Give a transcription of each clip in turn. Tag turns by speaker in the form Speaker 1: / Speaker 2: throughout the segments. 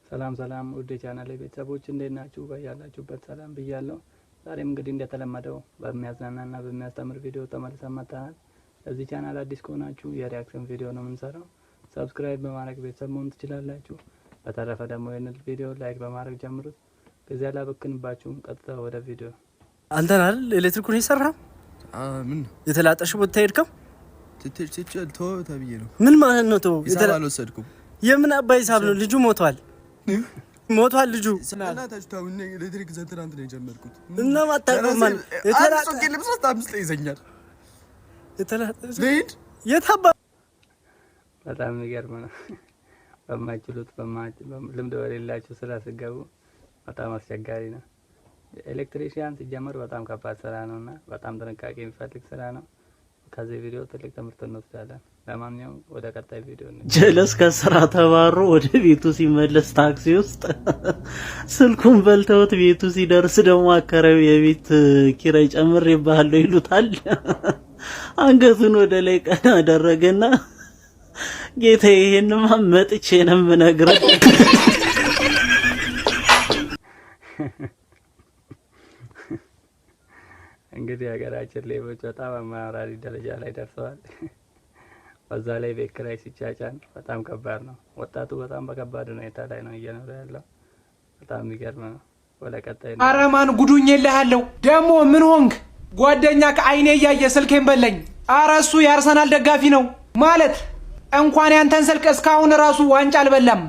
Speaker 1: ሰላም ሰላም ውድ የቻናሌ ቤተሰቦች፣ እንዴት ናችሁ? በያላችሁበት ሰላም ብያለሁ። ዛሬም እንግዲህ እንደተለመደው በሚያዝናናና በሚያስተምር ቪዲዮ ተመልሰን መጥተናል። ለዚህ ቻናል አዲስ ከሆናችሁ የ reaction ቪዲዮ ነው የምንሰራው። Subscribe በማድረግ ቤተሰብ መሆን ትችላላችሁ። በተረፈ ደግሞ ይህንን ቪዲዮ like በማድረግ ጀምሩት። ጊዜ አላበክንባችሁም፣ ቀጥታ ወደ ቪዲዮ።
Speaker 2: አንተን አይደል ኤሌክትሪኩን የሰራው?
Speaker 3: ምን?
Speaker 2: የተላጠሽ ቦታ ሄድከው?
Speaker 3: ተው ተብዬ ነው።
Speaker 2: ምን ማለት ነው? ተው።
Speaker 3: ሂሳብ አልወሰድኩም።
Speaker 2: የምን አባይ ሂሳብ ነው? ልጁ ሞቷል፣ ሞቷል ልጁ።
Speaker 3: እናታችሁ ተው። እኔ ኤሌክትሪክ ዘንትናንት ነው የጀመርኩት።
Speaker 2: እና ማታውቀው ማለት
Speaker 3: አንድ ሶኬት ልብስ አምስት ላይ ይዘኛል።
Speaker 2: የተላጠሽ
Speaker 3: ልሂድ።
Speaker 2: የታባ
Speaker 1: በጣም የሚገርም ነው። በማይችሉት ልምድ በሌላችሁ ስራ ስገቡ በጣም አስቸጋሪ ነው። Electrician ሲጀመር በጣም ከባድ ስራ ነው እና በጣም ጥንቃቄ የሚፈልግ ስራ ነው። ከዚህ ቪዲዮ ትልቅ ትምህርት እንወስዳለን። ለማንኛውም ወደ ቀጣይ ቪዲዮ እንሂድ።
Speaker 4: ጀለስ ከስራ ተባሮ ወደ ቤቱ ሲመለስ ታክሲ ውስጥ ስልኩን በልተውት፣ ቤቱ ሲደርስ ደግሞ አከራዩ የቤት ኪራይ ጨምሬብሃለሁ ይሉታል። አንገቱን ወደ ላይ ቀና አደረገና ጌታ ይሄንማ መጥቼ ነው የምነግርህ።
Speaker 1: እንግዲህ ሀገራችን ሌቦች በጣም አማራሪ ደረጃ ላይ ደርሰዋል። በዛ ላይ ቤት ኪራይ ሲጫጫን በጣም ከባድ ነው። ወጣቱ በጣም በከባድ ሁኔታ ላይ ነው እየኖረ ያለው። በጣም የሚገርም ነው። ወደ ቀጣይ ነው።
Speaker 5: አረ ማን ጉዱኝ የለሃለሁ። ደግሞ ምን ሆንክ? ጓደኛ ከአይኔ እያየ ስልኬን በለኝ። አረ እሱ የአርሰናል ደጋፊ ነው፣ ማለት እንኳን ያንተን ስልክ እስካሁን ራሱ ዋንጫ አልበላም።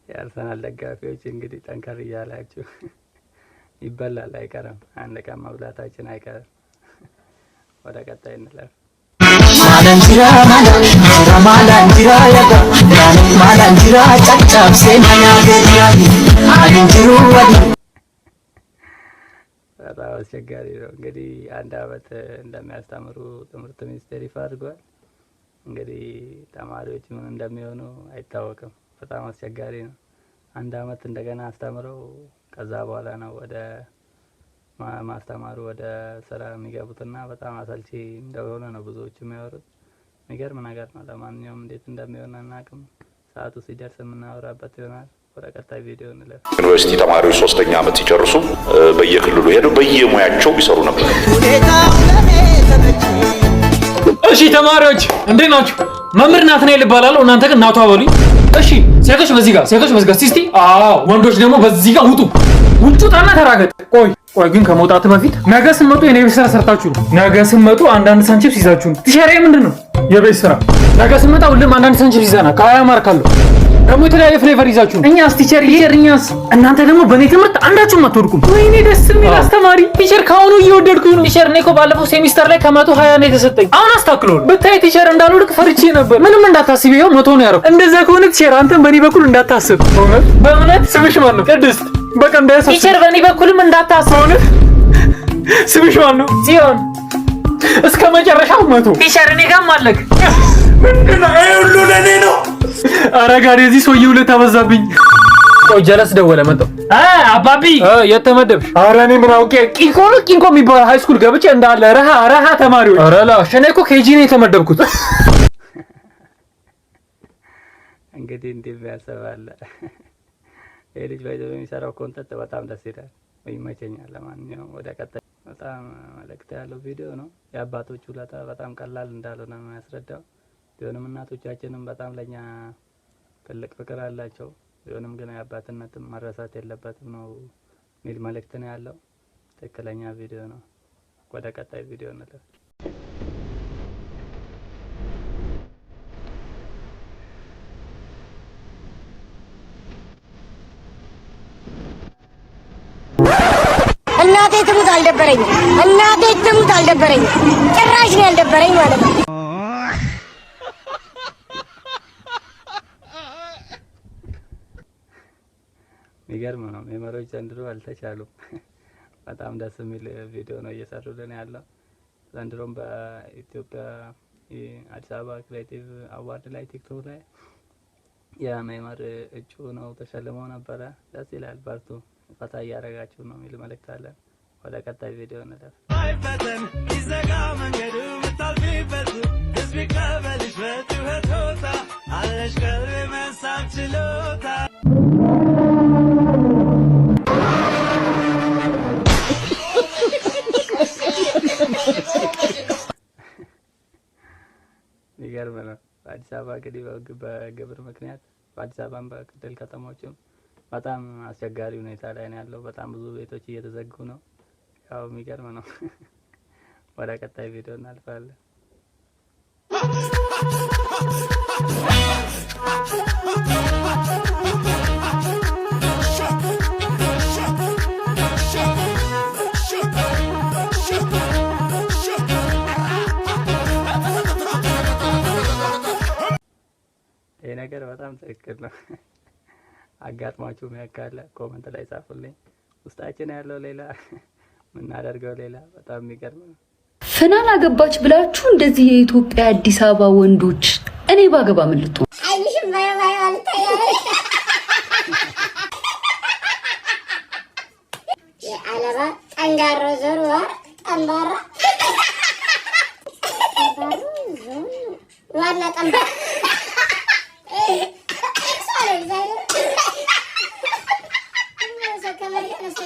Speaker 1: የአርሰናል ደጋፊዎች እንግዲህ ጠንከር እያላችሁ፣ ይበላል አይቀርም። አንድ ቀን መብላታችን አይቀርም። ወደ ቀጣይ እንለፍ።
Speaker 6: Maalan jira maala jira maalan jira yaga maalan jira caccabsee na nyaate ani jiru wali.
Speaker 1: በጣም አስቸጋሪ ነው። እንግዲህ አንድ አመት እንደሚያስተምሩ ትምህርት ሚኒስቴር ይፋ አድርጓል። እንግዲህ ተማሪዎች ምን እንደሚሆኑ አይታወቅም። በጣም አስቸጋሪ ነው። አንድ አመት እንደገና አስተምረው ከዛ በኋላ ነው ወደ ማስተማሩ ወደ ስራ የሚገቡትና በጣም አሰልቺ እንደሆነ ነው ብዙዎች የሚያወሩት። የሚገርም ነገር ነው። ለማንኛውም እንዴት እንደሚሆን አናውቅም። ሰዓቱ ሲደርስ የምናወራበት ይሆናል። ወደ ቀጣይ ቪዲዮ እንለፍ።
Speaker 7: ዩኒቨርሲቲ ተማሪዎች ሶስተኛ ዓመት ሲጨርሱ በየክልሉ ሄደው በየሙያቸው ይሰሩ ነበር።
Speaker 8: እሺ ተማሪዎች፣ እንዴት ናችሁ? መምህር ናትናኤል እባላለሁ። እናንተ ግን ናቷ በሉኝ። እሺ ሴቶች በዚህ ጋር፣ ሴቶች በዚህ ጋር ሲስቲ። አዎ፣ ወንዶች ደግሞ በዚህ ጋር ውጡ። ውጡ ጣና ተራገጥ። ቆይ ቆይ ግን ከመውጣት በፊት ነገ ስትመጡ የኔ ቤት ስራ ሰርታችሁ ነው። ነገ ስትመጡ አንዳንድ Sun Chips ይዛችሁ ነው። Teacher፣ ምንድን ነው የቤት ስራ? ነገ ስንመጣ ሁሉም አንዳንድ Sun Chips ይዘናል። ከ20 mark አለው ደግሞ የተለያየ flavor ይዛችሁ ነው። እኛስ teacher? Teacher፣ እኛስ? እናንተ ደግሞ በእኔ ትምህርት አንዳችሁም አትወድቁም። ወይኔ ደስ የሚል አስተማሪ teacher፣ ከአሁኑ እየወደድኩኝ ነው። Teacher፣ እኔ እኮ ባለፈው ሴሚስተር ላይ ከ120 ነው የተሰጠኝ። አሁን አስተካክሎ ብታይ teacher፣ እንዳልወድቅ ፈርቼ ነበር። ምንም እንዳታስብ፣ ይኸው 100 ነው ያደረኩት። እንደዛ ከሆነ teacher፣ አንተም በእኔ በኩል እንዳታስብ። በእውነት በእውነት። ስምሽ ማን ነው? ቅድስት። በቃ እንዳያሳስብ። Teacher፣ በእኔ በኩልም እንዳታስብ። እውነት። ስምሽ ማን ነው? ጽዮን። እስከ መጨረሻው 100። Teacher፣ እኔ ጋርም አለክ። ምንድን ነው ይሄ ሁሉ ለእኔ ነው? ኧረ ጋር የዚህ ሰውዬ ውለታ በዛብኝ። ቆይ ጀለስ ደወለ፣ መጣሁ። አባቢ፣ የት ተመደብሽ? ኧረ እኔ ምን አውቄ፣ ቂንቆ ነው ቂንቆ የሚባል high school ገብቼ እንዳለ ረሃ ረሃ ተማሪዎች። ኧረ ላሽ፣ እኔ እኮ KG ነው የተመደብኩት።
Speaker 1: እንግዲህ እንዲህ ያሰባለ ይህ ልጅ ባይዘው የሚሰራው content በጣም ደስ ይላል፣ ይመቸኛል። ለማንኛውም ወደ ቀጣይ፣ በጣም መልእክት ያለው ቪዲዮ ነው። የአባቶች ውለታ በጣም ቀላል እንዳልሆነ ነው ያስረዳው። ቢሆንም እናቶቻችንም በጣም ለኛ ትልቅ ፍቅር አላቸው። ቢሆንም ግን የአባትነትም መረሳት የለበትም ነው የሚል መልእክት ነው ያለው። ትክክለኛ ቪዲዮ ነው። ወደ ቀጣይ ቪዲዮ እንለፍ።
Speaker 9: እናቴ ትሙት አልደበረኝም። እናቴ ትሙት አልደበረኝም። ጭራሽ ነው ያልደበረኝ ማለት ነው።
Speaker 1: የሚገርም ነው። Memer ኦች ዘንድሮ አልተቻሉም። በጣም ደስ የሚል ቪዲዮ ነው እየሰሩልን ያለው። ዘንድሮም በኢትዮጵያ አዲስ አበባ creative award ላይ ቲክቶክ ላይ የ memer እጩ ነው ተሸልመው ነበረ። ደስ ይላል። በርቱ፣ ፈታ እያደረጋችሁ ነው የሚል መልእክት አለን። ወደ ቀጣይ ቪዲዮ እንለፍ።
Speaker 10: ይዘጋ መንገዱ የምታልፊበት ህዝብ ይቀበልሽ በጩኸት ሆታ።
Speaker 1: የሚገርም ነው። በአዲስ አበባ እንግዲህ በግብር ምክንያት በአዲስ አበባም በክልል ከተሞችም በጣም አስቸጋሪ ሁኔታ ላይ ነው ያለው። በጣም ብዙ ቤቶች እየተዘጉ ነው። ያው የሚገርም ነው። ወደ ቀጣይ ቪዲዮ እናልፋለን። ይህ ነገር በጣም ትክክል ነው። አጋጥሟችሁ የሚያውቅ ካለ comment ላይ ጻፉልኝ። ውስጣችን ያለው ሌላ፣ የምናደርገው ሌላ። በጣም የሚገርም ነው።
Speaker 10: ፍናን አገባች ብላችሁ እንደዚህ የኢትዮጵያ አዲስ አበባ ወንዶች፣ እኔ ባገባ ምን ልትሆን?
Speaker 9: አይንሽም ባየው ባየው አልታያለሽ። የአለባ ጠንጋሮ ዞር ጠንባራ ጠንባሩ ዞን ዋና ጠንባራ ሰው ከመሬት ተነስቶ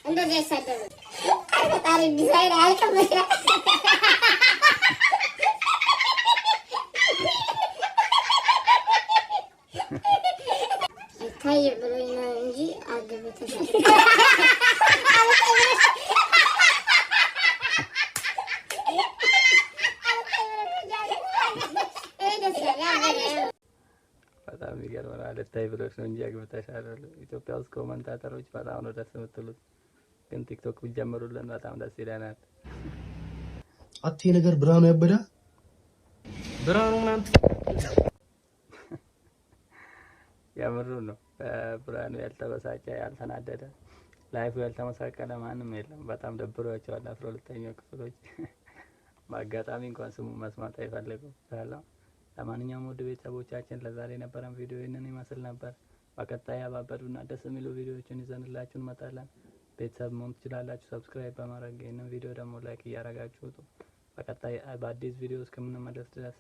Speaker 9: እንደዚህ አይሳደብም። ፈጣሪ ዲዛይን አያልቅም። ታይ ብሎኝ ነው እንጂ አግብተሻል።
Speaker 1: በጣም የሚገርም ነው። አልታይ ብሎሽ ነው እንጂ አግብተሻል። ኢትዮጵያ ውስጥ commentator ኦች በጣም ነው ደስ የምትሉት፣ ግን ቲክቶክ ቢጀምሩልን በጣም ደስ ይለናል።
Speaker 11: አቴ ነገር ብርሃኑ ያበደ
Speaker 2: ብርሃኑ ምናምን
Speaker 1: የምሩ ነው። በብርሃኑ ያልተበሳጨ፣ ያልተናደደ፣ life ኡ ያልተመሳቀለ ማንም የለም። በጣም ደብሯቸዋል 12ኛው ክፍሎች። በአጋጣሚ እንኳን ስሙ መስማት አይፈልጉም። ለማንኛውም ውድ ቤተሰቦቻችን ለዛሬ የነበረን ቪዲዮ ይህንን ይመስል ነበር። በቀጣይ ያባበዱና ደስ የሚሉ ቪዲዮዎችን ይዘንላችሁ እንመጣለን። ቤተሰብ መሆን ትችላላችሁ subscribe በማድረግ፣ ይህንን ቪዲዮ ደግሞ like እያደረጋችሁ ውጡ። በቀጣይ በአዲስ ቪዲዮ እስከምንመለስ ድረስ